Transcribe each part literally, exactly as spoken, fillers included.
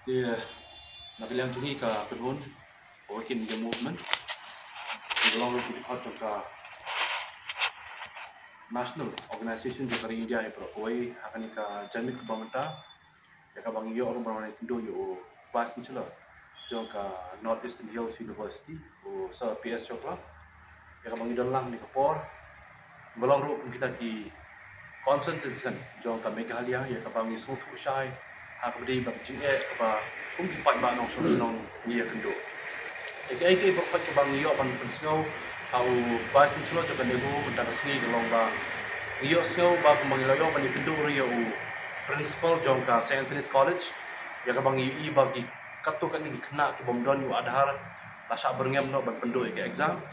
Ïa, na ka liang jong ngi ka kynhun Awaken India Movement, ngi long ruh ki dkhot jong ka National Organization jong ka ri India ïa baroh kawei, ha kane ka janmiet kaba mynta, ïa kaba ngi ïoh ruh ban wan ïakynduh ïa u Vice Chancellor jong ka North Eastern Hills University, u Sir P S Shukla. Ïa kaba ngi don lang ha kane ka por, ba long ruh kum kita ki concerned citizen jong ka Meghalaya, ïa kaba ngi sngewthuh shai ha kaba dei bad ka jingeh kaba kum ki paidbah nongshong shnong ngi ïakynduh. Ïa kaei kaei baroh kaba ngi ïoh ban pynsngew ha u Vice Chancellor jong ka NEHU mynta ka sngi ka long ba ngi ïohsngew ba kumba ngi la ïoh ban ïakynduh ruh ïa u Principal jong ka Saint Anthony's College, ïa kaba ngi ïohi ba ki katto katne ki khynnah ki bym don ïa u Aadhaar la shah byrngem noh ban pynduh ïa ka exam.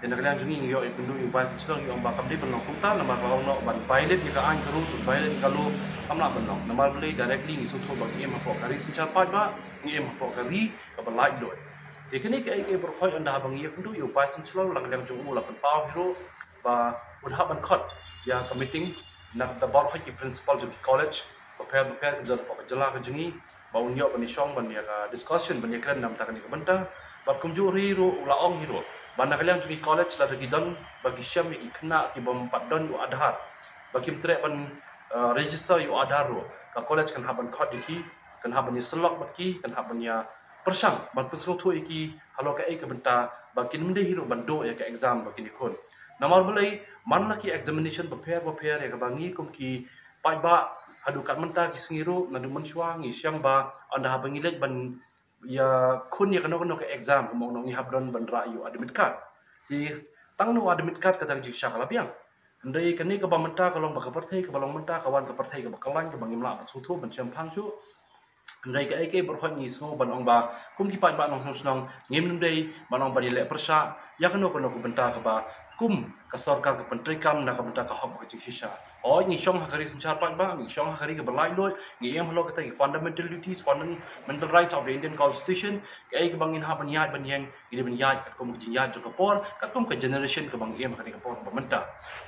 Te na ka liang jong ngi ngi ïoh ïakynduh ïa u Vice Chancellor, ngi ong ba kam dei ban long kumta, namar ka long noh ban violate ïa ka aiñ ka ruh, violate ïa ka law, kam lah ban long. Namar balei? Directly ngi sngewthuh ba ngi im hapoh ka ri synshar paidbah, ngi im hapoh ka ri kaba laitluid. Te kane kaei kaei baroh ynda haba ngi ïakynduh ïa u Vice Chancellor, na ka liang jong u la pynpaw hi ruh ba un hap ban khot ïa ka meeting na ka bynta baroh ki principal jong ki college bapher bapher kiba don hapoh ka jylla ka jong ngi, ba un ïoh ban ïashong ban ïa ka discussion, ban ïakren na ka bynta kane ka bynta. Bad kumjuh hi ruh u la ong hi ruh ba na ka liang jong ki college lada ki don ba ki shem ïa ki khynnah ki bym pat don ïa u Aadhaar, ba kim treh ban, eh, register ïa u Aadhaar ruh, ka college kan hap ban khot ïa ki, kan hap ban ïasyllok bad ki, kan hap ban ïa pyrshang ban pynsngewthuh ïa ki halor kaei ka bynta ba kin ym dei hi ruh ban duh ïa ka exam ba kin ïakhun. Namar balei? Man la ki examination bapher bapher ïa kaba ngi kum ki paidbah haduh katne mynta ki sngi ruh, naduh mynshuwa ngi shem ba ynda haba ngi leit ban ïakhun ïa kano kano ka exam, kumno ngi hap don ban rah ïa u admit card. Te tang na u admit card ka dang jingshisha ka la biang. Hynrei kane kaba mynta ka long ba ka pyrthei kaba long mynta ka wan ka pyrthei kaba khlaiñ, kaba ngim lah ban sngewthuh ban shemphang shuh. Hynrei kaei kaei baroh ngi sngew ban ong ba kum ki paidbah nongshong shnong ngim dei ban ong ban ïaleh pyrshah ïa kano kano ka bynta kaba kum ka sorkar ka pyntreikam na ka bynta ka hok bad ka jingshisha. Hooid, ngi shong ha ka ri synshar paidbah, ngi shong ha ka ri kaba laitluid, ngi im halor kita ki fundamental duties, fundamental rights of the Indian Constitution. Kaei kaba ngin hap ban ïaid ban ïeng, ngi dei ban ïaid katkum ka jingïaid jong ka por, katkum ka generation kaba ngi im ha kane ka por ba mynta.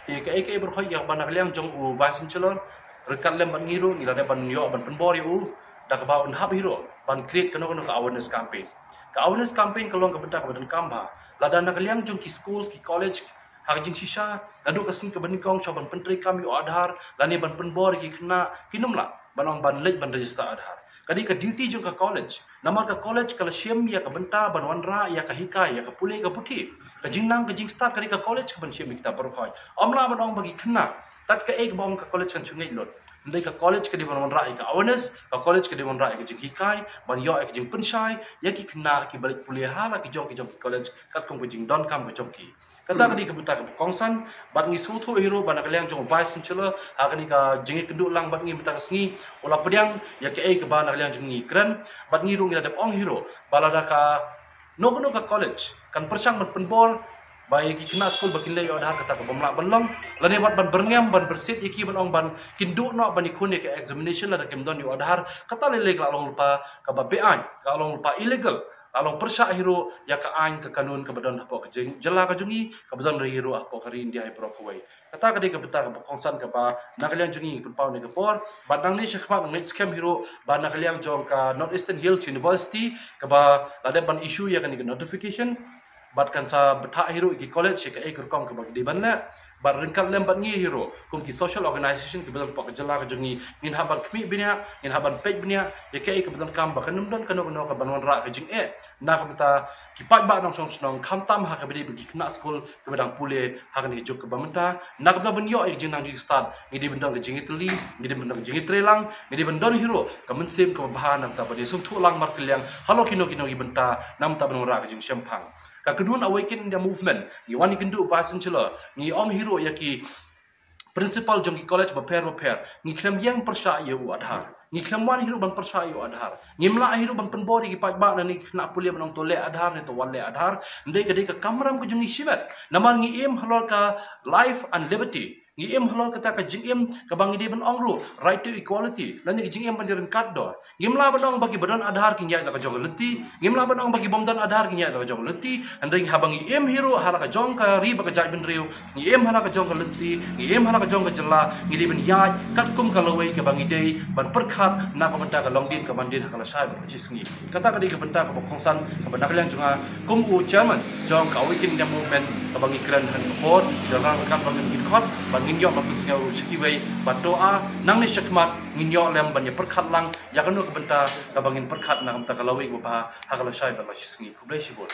Te kaei kaei baroh ïa kaba na ka liang jong u Vice Chancellor ryngkat lem bad ngi ruh ngi la dep ban ïoh ban pynbor ïa u da kaba un hap hi ruh ban create kano kano ka awareness campaign. Ka awareness campaign ka long ka bynta kaba donkam bha. Lada na ka liang jong ki schools, ki college, ha ka jingshisha naduh ka sngi kaba nyngkong shuwa ban pyntreikam ïa u Aadhaar lane ban pynbor ïa ki khynnah, kim lah ban ong ban leit ban register Aadhaar. Ka dei ka duty jong ka college. Namar ka college ka la shim ïa ka bynta ban wanrah ïa ka hikai, ïa ka pule ka puthi, ka jingnang ka jingstad, ka dei ka college kaban shim ïa kita baroh. Ym lah ban ong ba ki khynnah, tat kaei kaba ong ka college kan shu ngeit lut. Hynrei ka college ka dei ban wanrah ïa ka awareness, ka college ka dei wanrah ïa ka jinghikai, ban ïoh ïa ka jingpynshai ïa ki khynnah kiba leit pule ha la ki jong ki jong ki college katkum ka jingdonkam ka jong ki. Kata ka dei ka bynta kaba kongsan, bad ngi sngewthuh hi ruh ba na ka liang jong u Vice Chancellor ha kane ka jingïakynduh lang bad ngi mynta ka sngi, u la pdiang ïa kaei kaba na ka liang jong ngi kren, bad ngi ruh ngi la dep ong hi ruh ba lada kano kano ka college kan pyrshang ban pynbor ba ïa ki khynnah skul ba kin leh ïa u Aadhaar kata ka bym lah ban long, lane wat ban byrngem ban byrsiat ïa ki ban ong ba kin duh noh ban ïakhun ïa ka examination lada kim don ïa u Aadhaar, kata lei lei ka la long lypa kaba beaiñ, ka la long lypa illegal, ka la long pyrshah hi ruh ïa ka aiñ ka kanun kaba don hapoh ka jylla ka jong ngi, kaba don ruh hi ruh hapoh ka ri India hi baroh kawei. Kata ka dei ka bynta kaba kongsan kaba na ka liang jong ngi ngi pynpaw ha kane ka por. Bad nangne shakhmat ngi ngeit skhem hi ruh ba na ka liang jong ka North Eastern Hills University kaba la dep ban issue ïa kane ka notification, bad kan sa bthah hi ruh ïa ki college ïa kaei ka rukom kaba ki dei ban leh. Bad ryngkat lem bad ngi hi ruh kum ki social organization kiba don hapoh ka jylla ka jong ngi, ngin hap ban khmih bniah, ngin hap ban peit bniah ïa kaei kaba donkam ba kan ym don kano kano kaban wanrah ka jingeh na ka bynta ki paidbah nongshong shnong, khamtam ha kaba dei bad ki khynnah skul kiba dang pule ha kane ka juk kaba mynta. Na ka bynta ban ïoh ïa ka jingnang jingstad, ngi dei ban don ka jingïatylli, ngi dei ban don ka jingïatreilang, ngi dei ban don hi ruh ka mynsiem kaba bha na ka bynta ban ïasngewthuh lang markylliang halor kino kino ki bynta na ka bynta ban wanrah ka jingshemphang. Ka kynhun Awaken India Movement ngi wan ïakynduh Vice Chancellor, ngi ong hi ruh ïa ki principal jong ki college bapher bapher, ngi khlem ïeng pyrshah ïa u Aadhaar, ngi khlem wan hi ruh ban pyrshah ïa u Aadhaar, ngim lah hi ruh ban pynbor ïa ki paidbah ne ki khynnah pule ban ong to leh Aadhaar ne to wat leh Aadhaar. Hynrei ka dei ka kamram ka jong ngi shimet, namar ngi im halor ka life and liberty. Ngi im halor kata ka jingim kaba ngi dei ban ong ruh right to equality, lane ka jingim ban ïaryngkat dor. Ngim lah ban ong ba kiba don Aadhaar kin ïaid la ka jong ka lynti, ngim lah ban ong ba kibym don Aadhaar kin ïaid la ka jong ka lynti. Hynrei haba ngi im hi ruh ha la ka jong ka ri bad ka jaitbynriew, ngi im ha la ka jong ka lynti, ngi im ha la ka jong ka jylla, ngi dei ban ïaid katkum ka lawei kaba ngi dei ban pyrkhat na ka bynta ka longdien ka mandien ha ka lashai bad ka lashisngi. Kata ka dei ka bynta kaba kongsan kaba na ka liang jong nga kum u chairman jong ka Awaken Indian Movement, kaba ngi kren ha kane ka por, da rang ryngkat bad ngin khot bad ngin ïoh ban pynsngew ruh sha kiwei, bad to a nangne shakhmat ngin ïoh lem ban ïa pyrkhat lang ïa kano ka bynta kaba ngin pyrkhat na ka bynta ka lawei kaba bha ha ka lashai bad lashisngi. Khublei shibun.